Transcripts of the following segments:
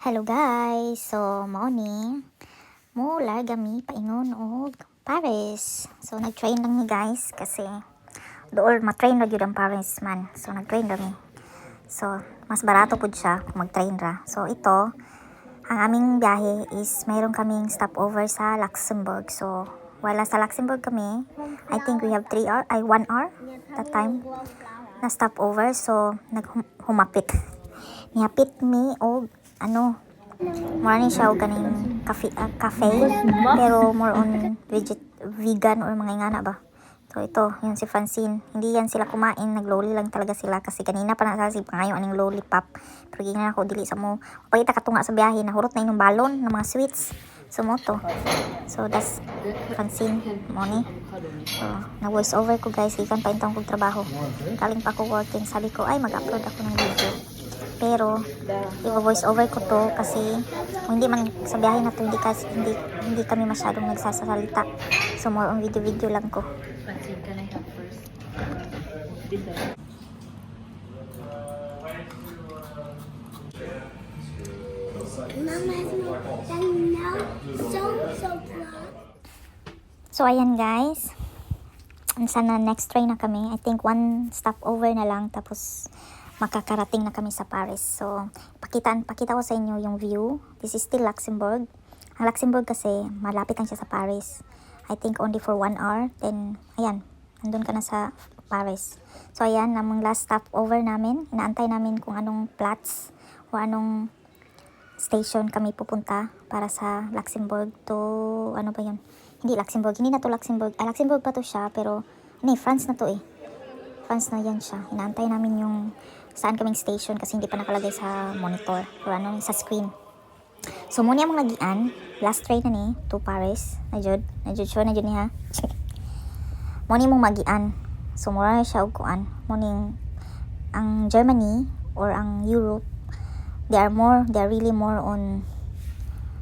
Hello guys! So, mao ni mo larga mi paingon og Paris. So, nag-train lang mi, guys, kasi dool ma-train ra gyud ang Paris man. So, nag-train ra mi. So, mas barato pud siya kung mag-train ra. So, ito, ang aming biyahe is mayroon kaming stopover sa Luxembourg. So, wala sa Luxembourg kami. I think we have 3 hour, ay 1 hour that time na stopover. So, naghumapit. Nihapit mi og ano, mura ni siya og kaning cafe, cafe pero more on vegan or mga ingana ba. So ito, yun si Francine. Hindi yan sila kumain, nagloli lang talaga sila kasi kanina pa na si pangayo aning lollipop. Pero giingnan ako dili sa mo. Pagita katunga sa biyahe, nahurot na inyong balon ng mga sweets. So mo to. So that's Francine, mo ni. So, na voice over ko, guys, gikan pa intawon kog trabaho. Galing pa ako working, sabi ko ay mag-upload ako ng video. Pero i-voice over ko to kasi kung hindi man sa biyahe na to, hindi kami masyadong nagsasalita. So more on video video lang ko. Francine, can I have first? This one. Mama now so so proud. So ayan guys. Sana next train na kami. I think one stopover na lang tapos makakarating na kami sa Paris. So pakita ko sa inyo yung view. This is still Luxembourg. Ang Luxembourg kasi malapit lang siya sa Paris. I think only for 1 hour. Then ayan, nandun ka na sa Paris. So ayan, namang last stopover namin. Inaantay namin kung anong Platz o anong station kami pupunta para sa Luxembourg to ano ba yun? Hindi Luxembourg, hindi na to Luxembourg. Ah, Luxembourg pa to siya, pero ano eh, France na to eh. France na yan siya. Inaantay namin yung saan kaming station kasi hindi pa nakalagay sa monitor or ano, sa screen. So, mao ni among naagian. Last train na ni to Paris. Na jud, na jud sure na jud niya. Mao ni among maagian. So, mura na siya og kuan. Mao ning ang Germany or ang Europe, they are really more on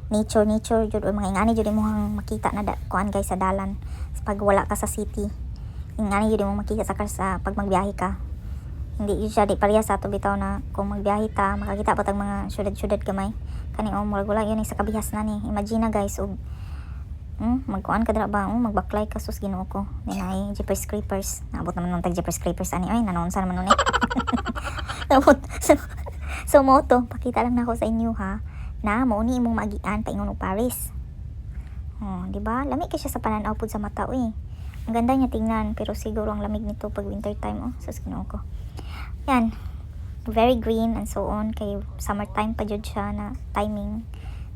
nature, nature jud or mga ingani jud imong makita na da, kuan guys, sa dalan pag wala ka sa city. Ingani jud imong makita sa pag magbiyahe ka. Hindi jud siya, di pareha sa ato bitaw na kung magbiyahe ta makakita pa tag mga syudad-syudad gamay. Kani oh, murag wala yun eh, sa kabihas na ni. Imagine na guys og magkuan ka dira ba, oh, magbaklay ka, sus Ginoo ko. Then ay Jeepers Creepers. Naabot naman nung tag Jeepers Creepers ani, ay nanoon sa naman nun eh. Nabot. So mo to, pakita lang nako sa inyo ha na mao ni imong maagian paingon og Paris. Oh, di ba? Lami kay siya sa pananaw pud sa mata uy. Ang ganda niya tingnan, pero siguro ang lamig nito pag winter time, oh, sus Ginoo ko. Yan. Very green and so on kay summertime pa jud siya na timing.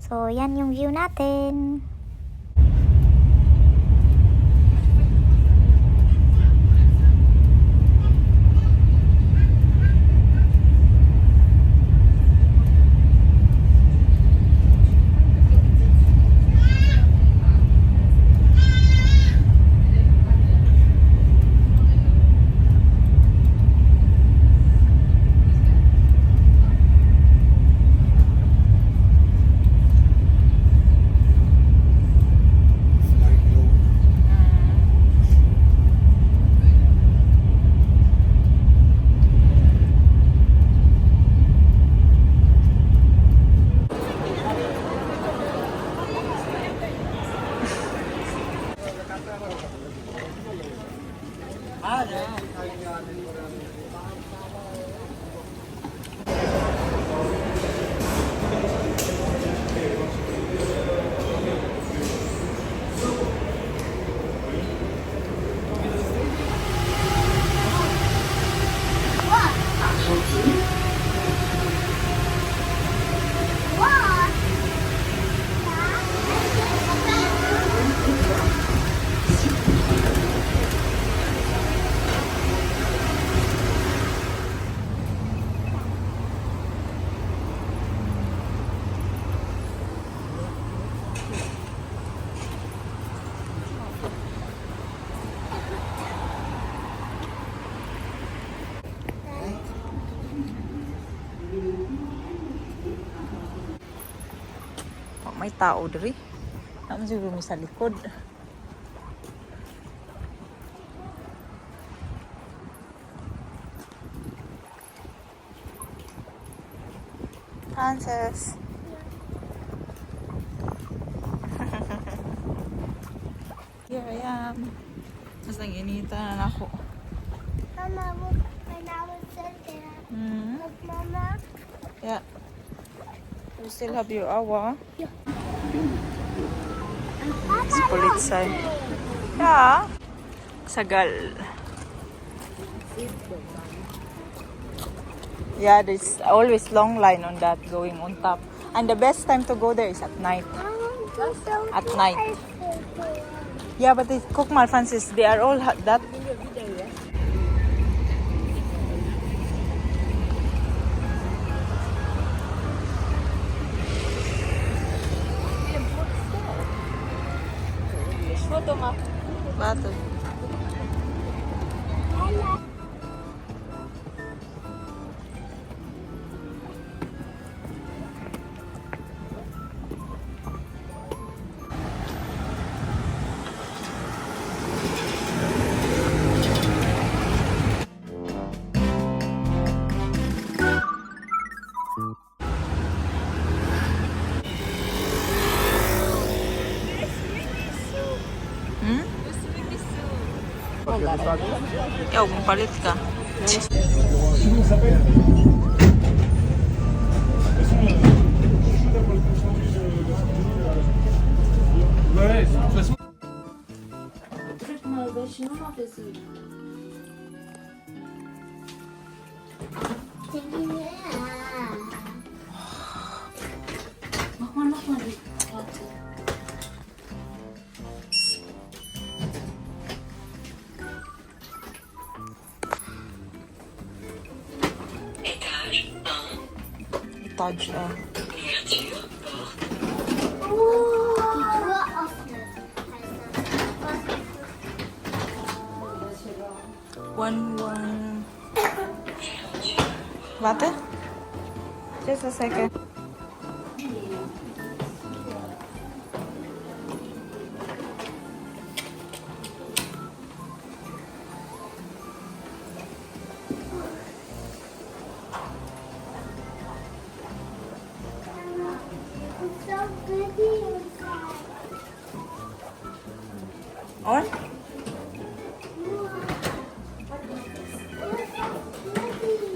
So, yan yung view natin. Very low. What? Oh, may tao diri. Naman siguro mi sa likod. Frances. I am. Mas nang inita na nako. Mama, look, when I was sit there. Look, Mama. Yeah. You still have your awa. Yeah. It's Polizei. Ja. Sagal. Yeah, there's always long line on that going on top. And the best time to go there is at night. I want to so At night. Yeah, but the Cook Francis, they are all that. Bato. Ikaw, kung palit ka. Itaj ah. Die Tür öffnet. Heißt das. One, one. Warte. Just a second. It's so pretty inside. On? It's so pretty.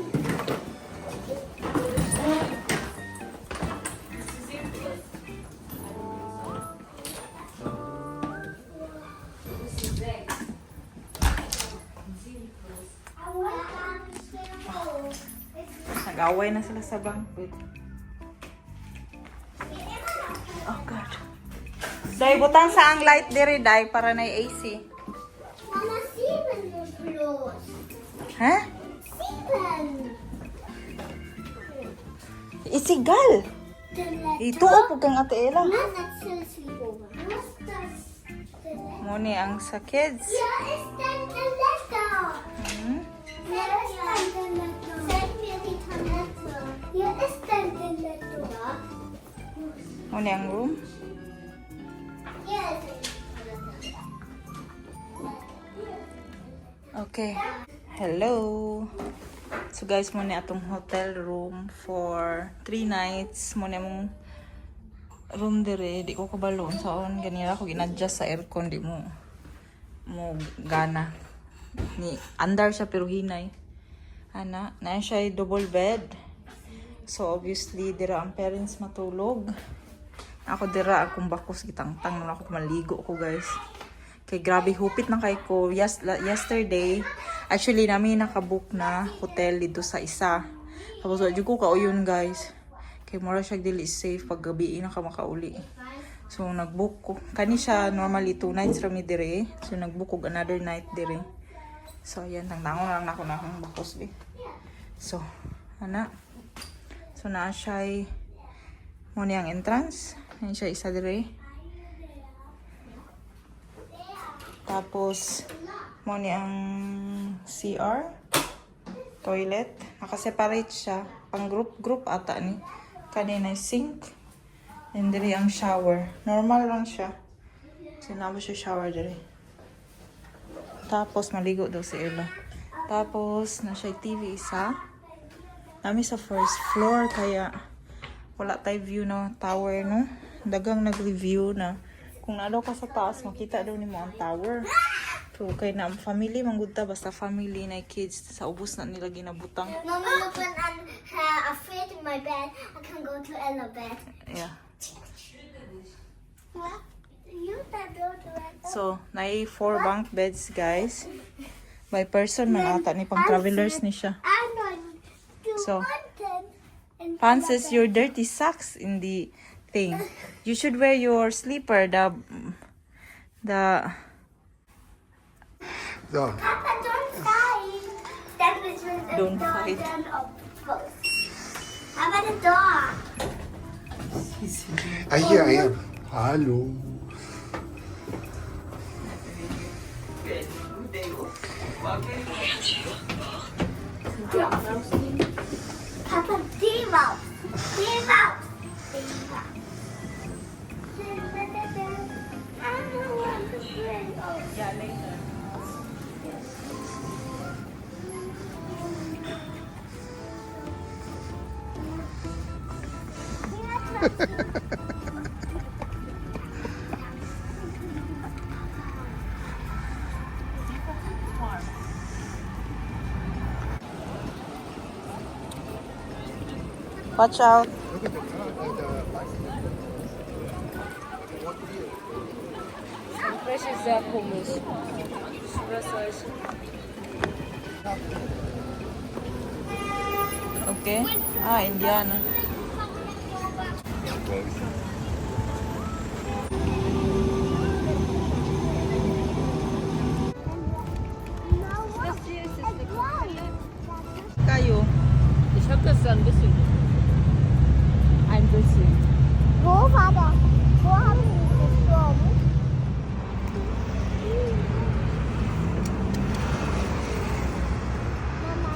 I want to go. Nag-away na sila sa banquet. Oh God. Day, butang sa ang light diri, Day, para na AC. Mama, 7 plus. Ha? 7. Isigal! Ito, oh, pag kang Ate Ella. Was ist das? Muni ang sa kids. Hier ist deine Letter. Hier ist deine Letter. Zeig mir die Toilette. Hier ist deine Letter. Muni ang room. Hier ist die Toilette. Okay. Hello. So guys, muna atong hotel room for 3 nights. Muna mong room dire. Di ko kabalo saon ganira ako gin-adjust sa aircon di mo mo gana. Ni andar siya pero hinay. Ana, na siya ay double bed. So obviously dira ang parents matulog. Ako dira akong bakos gitangtang na ako maligo ko, guys. Kay grabe hupit na kay ko. Yes, yesterday, actually nami nakabook na hotel dito sa isa. Tapos wa jud ko kauyon, guys. Kay mura siya dili safe pag gabi na ka makauli. So nagbook ko. Kani siya normally 2 nights rami dire. So nagbook og another night dire. So ayan, tangtangon na lang nako na akong bakos bi. So ana. So naa siya mo ni ang entrance. Ayan siya isa dire. Tapos, mo ni ang CR, toilet. Nakaseparate siya. Pang group-group ata ni. Kanina sink. And diri ang shower. Normal lang siya. Sinama siya shower diri. Tapos, maligo daw si Ella. Tapos, na siya TV isa. Nami sa first floor, kaya wala tay view na tower, no? Dagang nag-review na Kung naa daw ka sa taas, makita daw nimo ang tower. So kay na ang family man gud ta, basta family na kids sa ubos na nila ginabutang. Mama, look, when I'm afraid in my bed, I can go to Ella bed. Yeah. What? You can go to Ella. So, naay four bunk beds, guys. By person man ata ni pang travelers ni siya. I'm going to one and Panses your dirty socks in the thing. You should wear your slipper, the So, Papa, don't fight. That was when the Don't door fight. turned up first. How about the door? Ah, hier, hier. Hallo. Papa, die Maus. Die Maus. Die Maus. I don't want to play. Oh. Yeah, later. Watch out. Look at the car, the bicycle. What wheel? Das ist sehr komisch. Ich schwör's euch. Okay. Ah, Indiana. Das hier ist jetzt nichts. Kayo. Ich hab das da ein bisschen gefunden. Ein bisschen. Wo war der? Wo haben sie gestorben? Mama?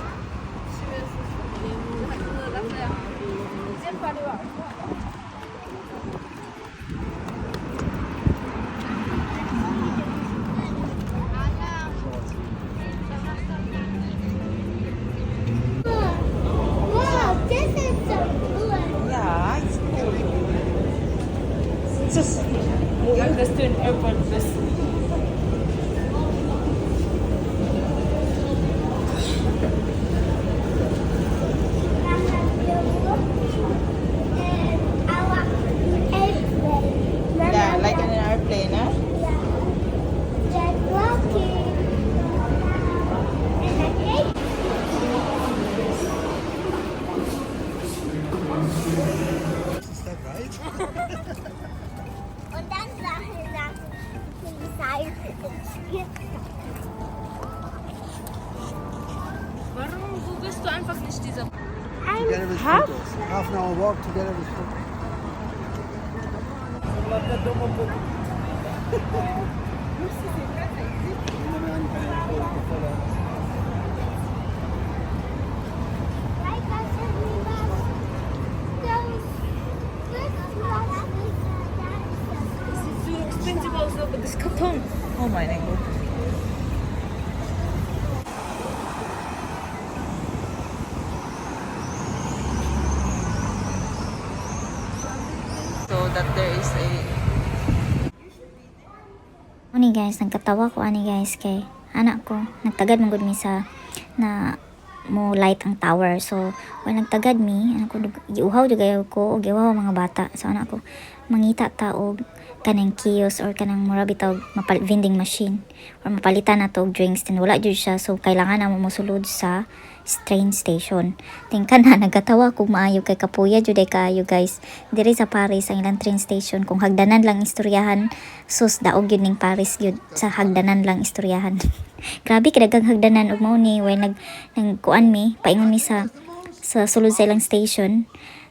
Wow, this is so cool. Yeah, it's cool. Sus. Sag, dass du in Airport bist. Mama, wir our airplane. Mama, Yeah, like in an airplane, huh? Yeah. Just walking. And I ate. Is that right? Und dann sagt die Polizei, Warum googelst du einfach nicht diese Together with photos. Half an hour walk together with photos. Like I said, we must those Das sieht so expensive aus, aber das Karton. Oh my God. So that there is a Ani guys, nagkatawa ko ani guys kay anak ko, nagtagad man gud mi sa na mo light ang tower. So, when nagtagad mi, anak ko giuhaw jud kayo ko og giuhaw ang mga bata. So anak ko mangita ta og kanang kiosk or kanang mura bitaw mapal vending machine or mapalitan na to og drinks, then wala jud siya, so kailangan na mo mosulod sa train station. Tingka na nagkatawa kog maayo kay kapuya jud ay kaayo guys. Diri sa Paris ang ilang train station, kung hagdanan lang istoryahan, sus, daog yun ning Paris yun sa hagdanan lang istoryahan. Grabe kadagang hagdanan ug mao ni when nag nang kuan mi, paingon mi sa sulod sa ilang station,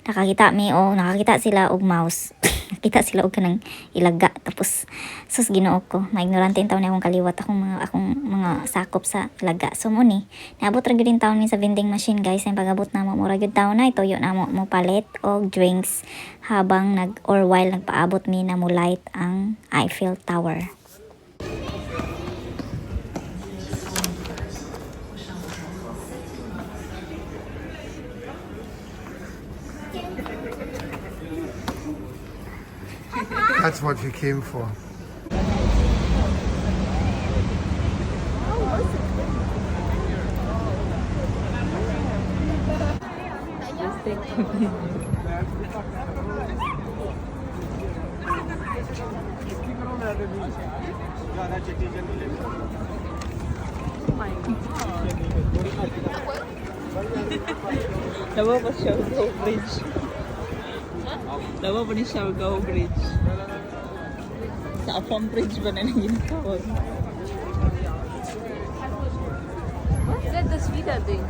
nakakita mi o nakakita sila og mouse. Nakita sila og kanang ilaga, tapos sus, Ginoo ko, maignorante in taon na akong kaliwat, akong mga sakop sa ilaga. So mo ni naabot ra gyud in taon mi sa vending machine guys. Ang pag-abot namo, mura gyud taon na ituyo namo mo palit og drinks habang nag or while nagpaabot mi na mo light ang Eiffel Tower. That's what we came for. Just take the video. Lawa pa Siargao Bridge. Lawa pa ni Siargao Bridge. Sa Afam Bridge ba na nang ginatawag? Is that das wieder Ding?